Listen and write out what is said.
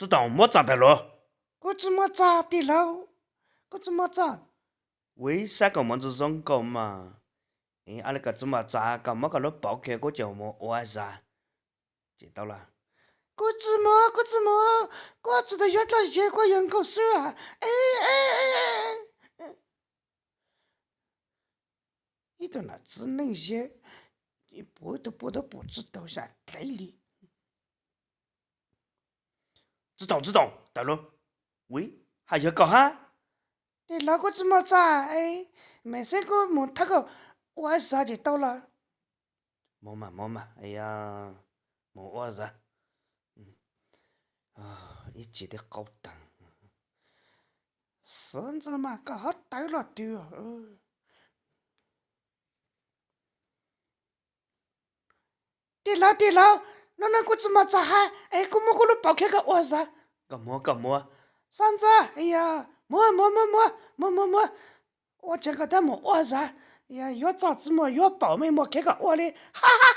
Tub Toom, muab txam tawm luag. Kuv tsis muab txam, tij laug, kuv tsis muab txam. Ua ib sab koj muab ntxub zoo nkauj mas. Ab, li koj tsis muab txam, koj muab koj lub paum kiag kuv coj mus ua zaj tsis tau los? Kuv tsis muab, kuv tsis muab, kuv tsis tau yuav dab tsi, kuv yuav nkauj xwb. Ib tug nam txiv neej ze, ib puas ib tug puas tub puas tsis tau zam dleb li. Tub Toom, Tub Toom, tawm luag. Ua, haj yog koj hab? Tij laug, kuv tsis muab txam, me xeeb kuv mus thab koj ua zaj tsis tau los? Mus mas, mus mas, mus ua zaj. Ib tsam twb qaub taag. Xeeb ntxwg mas koj ho tawv los twg? Tij laug, tij laug, hnub no kuv tsis muab txam hab es kuv muab kuv lub paum qhia koj ua zaj. Koj muab, koj muab. Xeeb ntxwg, muab, muab, muab, muab, muab, muab, muab. Ua tsev koj tab mus ua zaj, yuav txaj tsis muaj, yuav paum me muab qhia koj ua li. Ha ha